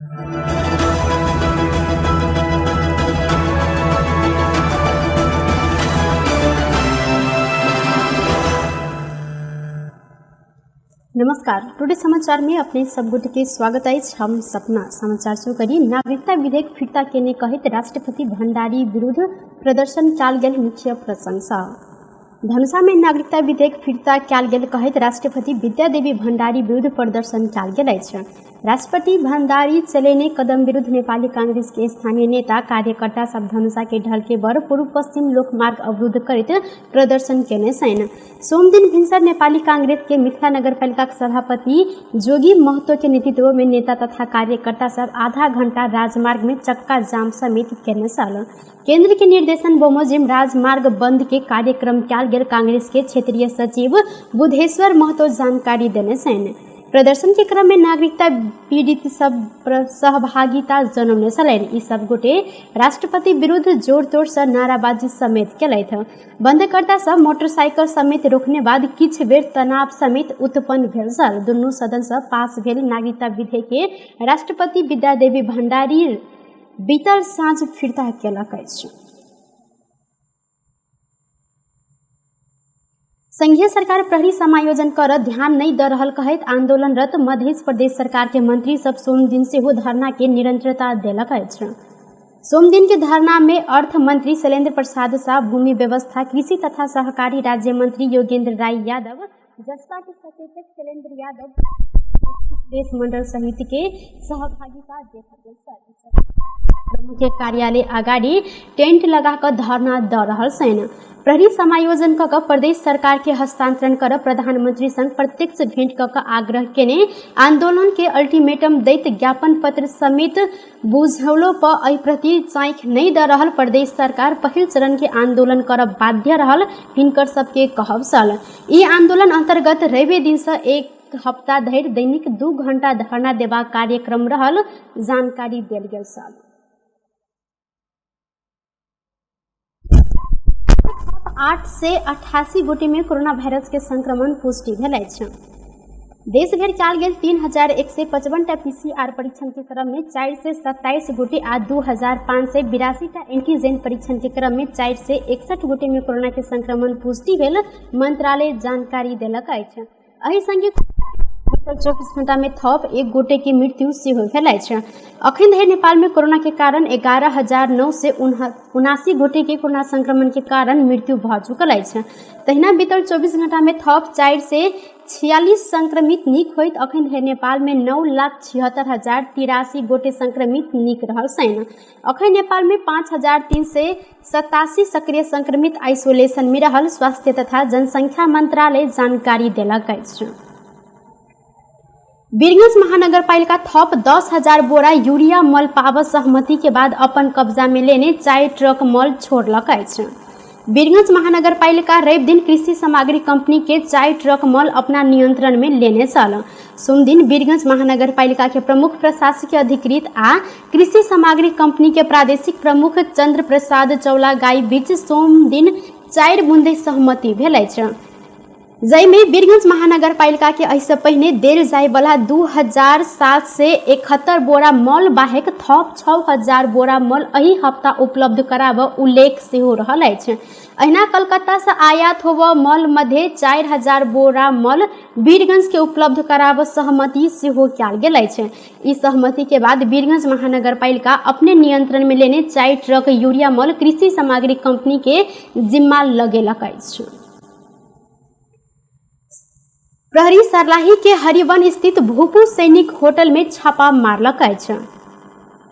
नमस्कार, टुडे समाचार में अपने सब गोटे के स्वागत अछि। हम सपना समाचार शुरू करी। नागरिकता विधेयक फिर्ता केने कहैत राष्ट्रपति भण्डारी विरुद्ध प्रदर्शन कयल गेल मुख्य प्रशंसा। धनुषा में नागरिकता विधेयक फिर्ता कयल गेल कहैत राष्ट्रपति विद्यादेवी भण्डारी विरुद्ध प्रदर्शन कयल गेल अछि। राष्ट्रपति भण्डारी चलेने कदम विरुद्ध नेपाली कांग्रेस के स्थानीय नेता कार्यकर्ता सब धनुषा के ढलकेबर पूर्व पश्चिम लोकमार्ग अवरुद्ध करैत प्रदर्शन केने छनि। सोमदिन भिनसर नेपाली कांग्रेस के मिथिला नगरपालिका सभापति जोगी महतो के नेतृत्व में नेता तथा कार्यकर्ता सब आधा घंटा राजमार्ग में चक्का जाम समेत केने छल। केंद्र के निर्देशन बमोजिम राजमार्ग बंद के कार्यक्रम कयल गेल कांग्रेस के क्षेत्रीय सचिव बुधेश्वर महतो जानकारी देने छनि। प्रदर्शन के क्रम में नागरिकता पीड़ित सब सहभागिता जनौने छलनि। ई सब गोटे राष्ट्रपति विरुद्ध जोर तोड़ से नाराबाजी समेत केलथि। बंदकर्ता सब मोटरसाइकिल समेत रोकने बाद किछु बेर तनाव समेत उत्पन्न भेल छल। दुनू सदन से पास भेल नागरिकता विधेयक के राष्ट्रपति विद्यादेवी भण्डारी बीतल साँझ फिर्ता केलक अछि। संघीय सरकार प्रहरी समायोजन कर ध्यान नहीं द रहल कहैत आंदोलनरत मध्य प्रदेश सरकार के मंत्री सब सोमदिन सेहो धरना के निरंतरता देलक अछि। सोमदिन के धरना में अर्थ मंत्री शैलेंद्र प्रसाद शाह, भूमि व्यवस्था, कृषि तथा सहकारी राज्य मंत्री योगेंद्र राय यादव, जसपा के सचेतक शैलेंद्र यादव, प्रदेश मंडल सहित के सहभागिता देखल गेल छल। प्रमुख के कार्यालय अगाडि टेंट लगा कऽ धरना द रहल छनि। प्रहरी समायोजन कऽ कऽ प्रदेश सरकार के हस्तांतरण कर प्रधानमंत्री संग प्रत्यक्ष भेंट कऽ कऽ आग्रह केने आंदोलन के अल्टीमेटम दैत ज्ञापन पत्र समेत बुझौलो पर एहि प्रति चाँखि नहि द रहल प्रदेश सरकार पहिल चरण के आंदोलन करब बाध्य रहल हिनकर सबके कहब छल। ई आंदोलन अंतर्गत रवि दिन से एक हप्ता धरि दैनिक 2 घंटा धरना देबाक कार्यक्रम रहल जानकारी देल गेल छल। 888 गोटे में कोरोना वायरस के संक्रमण पुष्टि भेल अछि। देश भरि कयल गेल 3155 टा पीसीआर परीक्षण के क्रम में 427 गोटे आ 2582 टा एंटीजेन परीक्षण के क्रम में 461 गोटे में कोरोना के संक्रमण पुष्टि भेल मंत्रालय जानकारी देलक अछि। एहि संगे 24 घंटा में थप एक गोटे के मृत्यु सेहो भेल अछि। अखन धरि नेपाल में कोरोना के कारण 11,979 गोटे के कोरोना संक्रमण के कारण मृत्यु भऽ चुकल अछि। तहिना बीतल 24 घंटा में थप 446 संक्रमित नीक होइत अखन धरि नेपाल में 9,76,083 गोटे संक्रमित नीक रहल छनि। अखन नेपाल में 5,387 सक्रिय संक्रमित आइसोलेशन में रहल स्वास्थ्य तथा जनसंख्या मंत्रालय जानकारी देलक अछि। वीरगंज महानगरपालिका थप 10,000 बोरा यूरिया मल पाब सहमति के बाद अपन कब्जा में लेने 4 ट्रक मल छोड़लक अछि। वीरगंज महानगरपालिका रवि दिन कृषि सामग्री कंपनी के 4 ट्रक मल अपना नियंत्रण में लेने छल। सोमदिन वीरगंज महानगरपालिका के प्रमुख प्रशासकीय अधिकृत आ कृषि सामग्री कंपनी के प्रादेशिक प्रमुख चंद्र प्रसाद चौलागाई बीच सोमदिन 4 बुंदे सहमति भेल अछि। जाहिमे वीरगंज महानगरपालिका के एहिसँ पहिने देल जायवला 2771 बोरा मल बाहेक थप 6000 बोरा मल एहि हप्ता उपलब्ध कराब उल्लेख सेहो रहल अछि। अहिना कलकत्ता से आयात होब मल मध्ये 4000 बोरा मल वीरगंज के उपलब्ध कराब सहमति सेहो कयल गेल अछि। ई सहमति के बाद वीरगंज महानगरपालिका अपने नियंत्रण में लेने 4 ट्रक यूरिया मल कृषि सामग्री कंपनी के जिम्मा लगेलक अछि। प्रहरी सर्लाही के हरिवन स्थित भूपू सैनिक होटल में छापा मारलक अछि।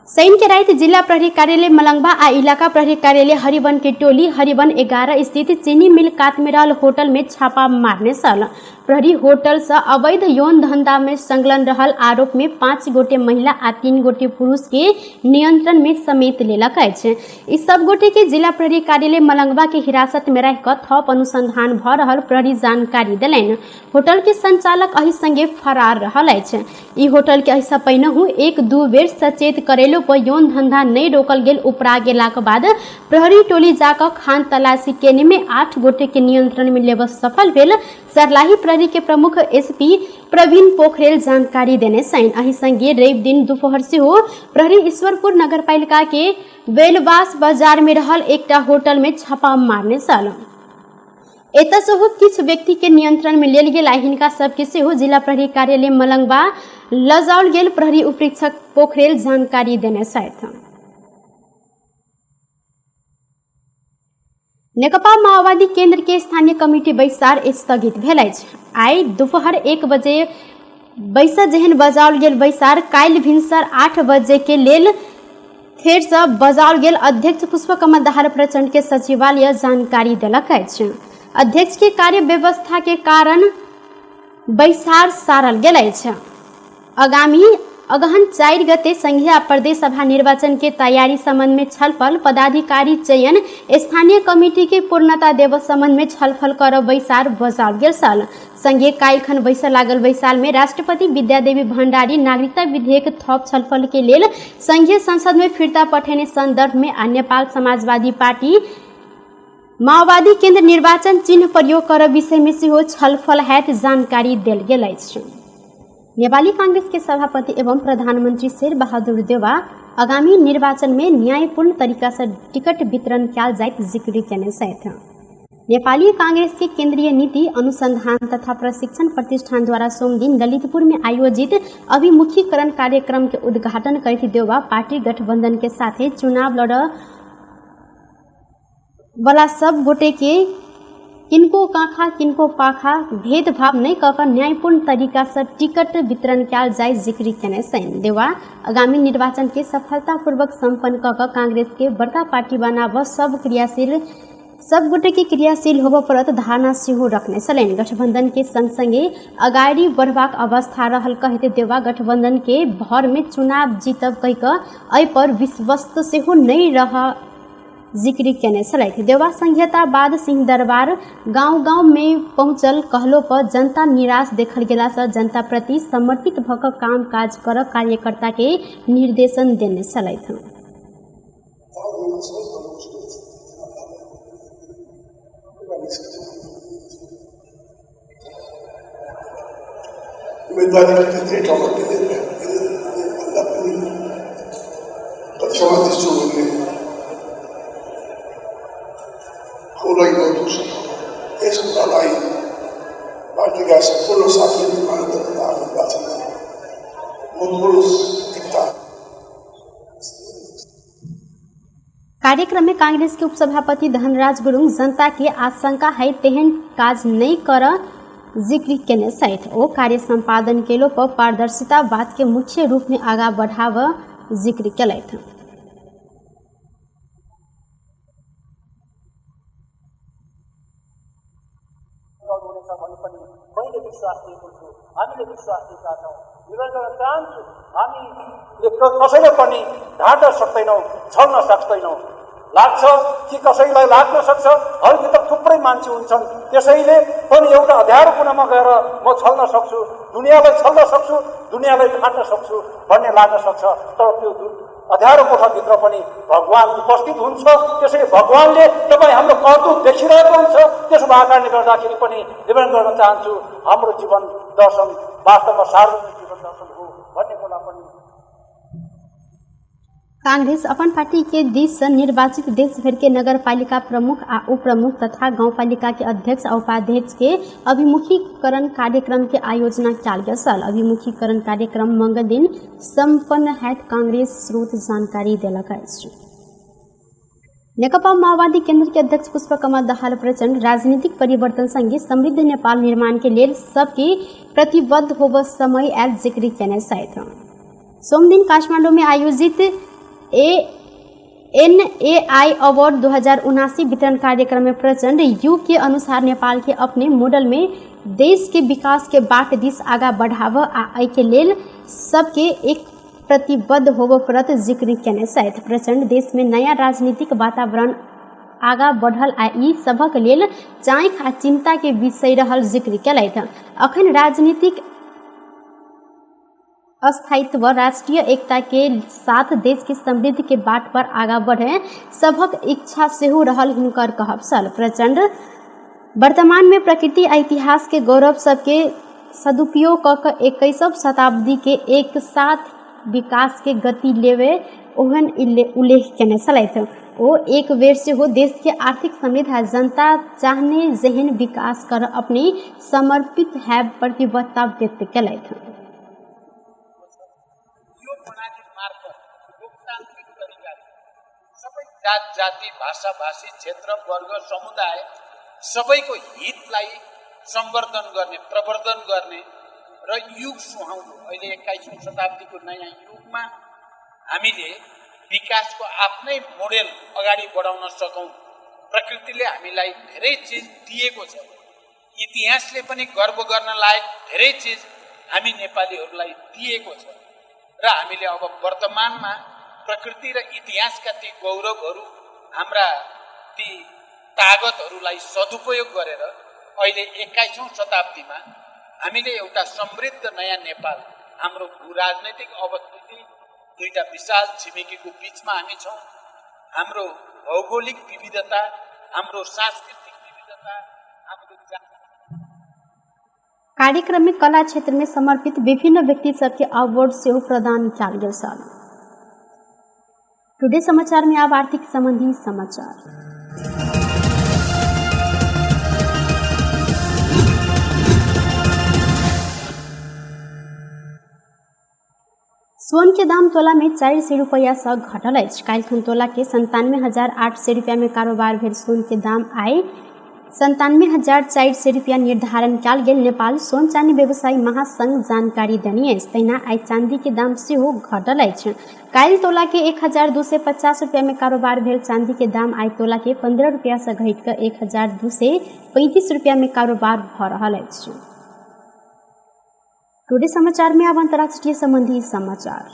शनि के राति जिला प्रहरी कार्यालय मलंगवा आ इलाका प्रहरी कार्यालय हरिवन के टोली हरिवन 11 स्थित चीनी मिल कात में रहल होटल में छापा मारने छल। प्रहरी होटल से अवैध यौन धंधा में संलग्न रहल आरोप में 5 गोटे महिला आ 3 गोटे पुरुष के नियंत्रण में समेत लेलक अछि। ई सब गोटे के जिला प्रहरी कार्यालय मलंगवा के हिरासत में राखि कऽ थप अनुसंधान भऽ रहल प्रहरी जानकारी देलनि। होटल के संचालक एहि संगे फरार रहल अछि। ई होटल के एहिसँ पहिनहु 1-2 बेर सचेत करैलो कैलो पर यौन धंधा नहीं रोकल गेल उपरा गेलाक बाद प्रहरी टोली जाकर खान तलाशी केने में 8 गोटे के नियंत्रण में लेबऽ सफल भेल सर्लाही प्रहरी के प्रमुख एसपी प्रवीण पोखरेल जानकारी देने छनि। एहि संगे रवि दिन दुपहर सेहो प्रहरी ईश्वरपुर नगरपालिका के बेलवास बाजार में रहल एकटा होटल में छापा मारने छल। एतय सेहो किछु व्यक्ति के नियंत्रण में लेल गेल आ हिनका सबके सेहो जिला प्रहरी कार्यालय मलंगवा लजाओल गेल प्रहरी उपरीक्षक पोखरेल जानकारी देने छथि। नेकपा माओवादी केंद्र के स्थानीय कमिटी बैसार स्थगित भेल अछि। आइ दुपहर 1 बजे बैसर जेहन बजाओल गेल बैसार काल्हि भिनसर 8 बजे के लेल फेरसँ बजाओल गेल अध्यक्ष पुष्पकमल दाहाल प्रचंड के सचिवालय जानकारी देलक अछि। अध्यक्ष के कार्य व्यवस्था के कारण बैसार सारल गेल अछि। आगामी अगहन 4 गते संघीय प्रदेश सभा निर्वाचन के तैयारी संबंध में छलफल, पदाधिकारी चयन, स्थानीय कमिटी के पूर्णता देव संबंध में छलफल कर बैसार बजाओल गेल छल। संघीय काल्हिखन बैसऽ लागल बैसार में राष्ट्रपति विद्यादेवी भण्डारी नागरिकता विधेयक थप छलफल के लेल संघीय संसद में फिर्ता पठेने संदर्भ में आ नेपाल समाजवादी पार्टी माओवादी केन्द्र निर्वाचन चिन्ह प्रयोग कर विषय में सेहो छलफल हैत जानकारी देल गेल अछि। नेपाली कांग्रेस के सभापति एवं प्रधानमंत्री शेर बहादुर देउवा आगामी निर्वाचन में न्यायपूर्ण तरीका से टिकट वितरण कयल जाइत जिक्र केने छथि। नेपाली कांग्रेस के केंद्रीय नीति अनुसंधान तथा प्रशिक्षण प्रतिष्ठान द्वारा सोमदिन ललितपुर में आयोजित अभिमुखीकरण कार्यक्रम के उद्घाटन करैत देउवा पार्टी गठबंधन के साथे चुनाव लड़ वाला सब गोटे के किनको काखा किनको पाखा भेदभाव नहीं कऽ कऽ न्यायपूर्ण तरीका से टिकट वितरण कयल जाय जिक्र केने छनि। देउवा आगामी निर्वाचन के सफलतापूर्वक संपन्न कऽ कऽ कांग्रेस के बड़का पार्टी बनाबऽ सब गोटे के क्रियाशील होबऽ पड़त धारणा सेहो रखने छलनि। गठबंधन के संग संगे अगाडि बढ़बाक अवस्था रहल कहैत देउवा गठबंधन के भर में चुनाव जीतब कहि कऽ एहि पर विश्वस्त सेहो नहीं रह जिक्र केने छलथि। देउवा संघीयता बाद सिंहदरबार गांव गांव में पहुंचल कहलो पर जनता निराश देखल गेला से जनता प्रति समर्पित भऽ कऽ काम काज कर कार्यकर्ता के निर्देशन देने छलथि। उम्मेदवारी धेरै ठाउँमा भन्दा पनि कतिसम्म दिन्छु भन्ने हाम्रो लागि बहुत खुसी। यस कुरालाई पार्टीका सम्पूर्ण साथीहरूले मान्यता निर्वाचन भूतपूर्व एकता। कार्यक्रम में कांग्रेस के उपसभापति धनराज गुरुङ जनता के आशंका है तेहन काज नहीं कर जिक्र केने छथि। ओ कार्य सम्पादन केलो पर पारदर्शिता बात के मुख्य रूप में आगा बढ़ाव जिक्र केलथि। मैले विश्वास लिएको छु, हामीले विश्वास लिएका छौँ। विवरण गर्न चाहन्छु, हामीले कसैलाई पनि ढाँट्न सक्दैनौँ, छल्न सक्दैनौँ। लाग्छ कि कसैलाई लाग्न सक्छ, भित्र थुप्रै मान्छे हुन्छन्, त्यसैले पनि एउटा अँध्यारो कुनामा गएर म छल्न सक्छु, दुनियाँलाई छल्न सक्छु, दुनियाँलाई ढाँट्न सक्छु भन्ने लाग्न सक्छ। तर त्यो अँध्यारो कोठाभित्र पनि भगवान उपस्थित हुन्छ। त्यसैले भगवानले तपाईँ हाम्रो करतुत देखिरहेको हुन्छ। त्यसो भएको कारणले गर्दाखेरि पनि विवरण गर्न चाहन्छु, हाम्रो जीवन दर्शन वास्तवमा सार्वजनिक जीवन दर्शन हो भन्ने कुरा पनि। कांग्रेस अपन पार्टी के दिस से निर्वाचित देशभर के नगरपालिका प्रमुख आ उपप्रमुख तथा गाउँपालिका के अध्यक्ष आ उपाध्यक्ष के अभिमुखीकरण कार्यक्रम के आयोजना कयल गेल छल। अभिमुखीकरण कार्यक्रम मंगल दिन सम्पन्न हैत कांग्रेस स्रोत जानकारी देलक अछि। नेकपा माओवादी केंद्र के अध्यक्ष पुष्पकमल दाहाल प्रचण्ड राजनीतिक परिवर्तन संगे समृद्ध नेपाल निर्माण के लेल सबके प्रतिबद्ध होब समय आयल जिक्र केने छथि। सोमदिन काठमाडौँ में आयोजित एएनएआई अवार्ड 2079 वितरण कार्यक्रम में प्रचण्ड युग के अनुसार नेपाल के अपने मॉडल में देश के विकास के बाट दिस आगा बढ़ाव आ एहि के लेल सबके एक प्रतिबद्ध होबऽ पड़त जिक्र केने छथि। प्रचण्ड देश में नया राजनीतिक वातावरण आगा बढ़ल आ ई सभक लेल चाँख आ चिंता के विषय रहल जिक्र केलथि। अखन राजनीतिक स्थायित्व राष्ट्रीय एकता के साथ देश के समृद्धि के बाट पर आगा बढ़े सभक इच्छा सेहो रहल हिनकर कहब छल। प्रचण्ड वर्तमान में प्रकृति आ इतिहास के गौरव सबके सदुपयोग कऽ कऽ 21वीं शताब्दी के एक साथ विकास के गति लेवे ओहन उल्लेख केने छलथि। ओ एक बेर सेहो देश के आर्थिक समृद्ध आ जनता चाहने जेहन विकास कर अपने समर्पित हैब प्रतिबद्धता व्यक्त केलथि। यो प्रणाली मार्फत लोकतान्त्रिक तरिकाले सबै जात जाति भाषा भाषी क्षेत्र वर्ग समुदाय सबैको हितलाई सम्वर्धन गर्ने प्रवर्धन गर्ने र युग सुहाउँदो अहिले 21औं शताब्दीको नयाँ युगमा हामीले विकासको आफ्नै मोडेल अगाडि बढाउन सकौँ। प्रकृतिले हामीलाई धेरै चिज दिएको छ, इतिहासले पनि गर्व गर्न लायक धेरै चिज हामी नेपालीहरूलाई दिएको छ र हामीले अब वर्तमानमा प्रकृति र इतिहासका ती गौरवहरू हाम्रा ती तागतहरूलाई सदुपयोग गरेर अहिले 21औं शताब्दीमा हामीले एउटा समृद्ध नयाँ नेपाल, हाम्रो भू राजनैतिक अवस्थिति दुईटा विशाल छिमेकीको बिचमा हामी छौँ, हाम्रो भौगोलिक विविधता, हाम्रो सांस्कृतिक विविधता, हाम्रो कार्यक्रम में कला क्षेत्र में समर्पित विभिन्न व्यक्ति सबके अवार्ड सेहो प्रदान कयल गेल छल। टुडे समाचार में आब आर्थिक संबंधी समाचार। सोन के दाम तोला में 400 रुपया से घटल अछि। काल्हिखन तोला के 97,800 रुपया में कारोबार भेल सोन के दाम आइ 97,400 रुपया निर्धारण कयल गेल नेपाल सोन चानी व्यवसायी महासंघ जानकारी देने अछि। तहिना आइ चांदी के दाम सेहो घटल अछि। काल्हि तोला के 1,250 रुपया में कारोबार भेल चांदी के दाम आइ तोला के 15 रुपया से घटि कऽ 1,235 रुपया में कारोबार भऽ रहल अछि। टुडे समाचार में आब अंतर्राष्ट्रीय संबंधी समाचार।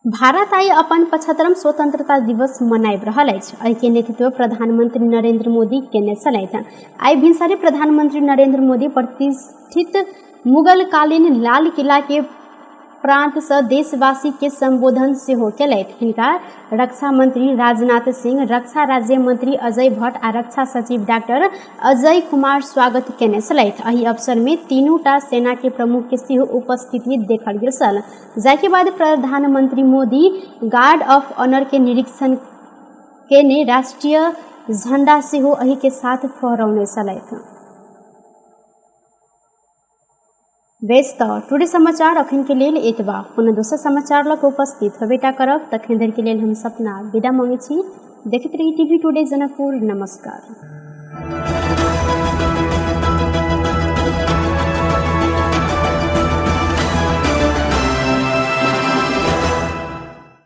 भारत आइ अपन 75वां स्वतंत्रता दिवस मनाबि रहल अछि। एहिके नेतृत्व प्रधानमंत्री नरेंद्र मोदी केने छलथि। आइ भिनसरे प्रधानमंत्री नरेंद्र मोदी प्रतिष्ठित मुगलकालीन लाल किला के प्रांत से देशवासी के संबोधन सेहो केलथि। हिनका रक्षा मंत्री राजनाथ सिंह, रक्षा राज्य मंत्री अजय भट्ट आ रक्षा सचिव डॉक्टर अजय कुमार स्वागत केने छलथि। एहि अवसर में तीनूटा सेना के प्रमुख के सेहो उपस्थिति देखल गेल छल। जाहिके बाद प्रधानमंत्री मोदी गार्ड ऑफ ऑनर के निरीक्षण केने राष्ट्रीय झंडा सेहो एहि के साथ फहरौने छलथि। बेस त टुडे समाचार अखन के लेल एतबा। पुनः दोसर समाचार लग उपस्थित होबेटा करब। तखन धरि के लेल हम सपना विदा मांगै छी। देखैत रही टीवी टुडे जनकपुर। नमस्कार।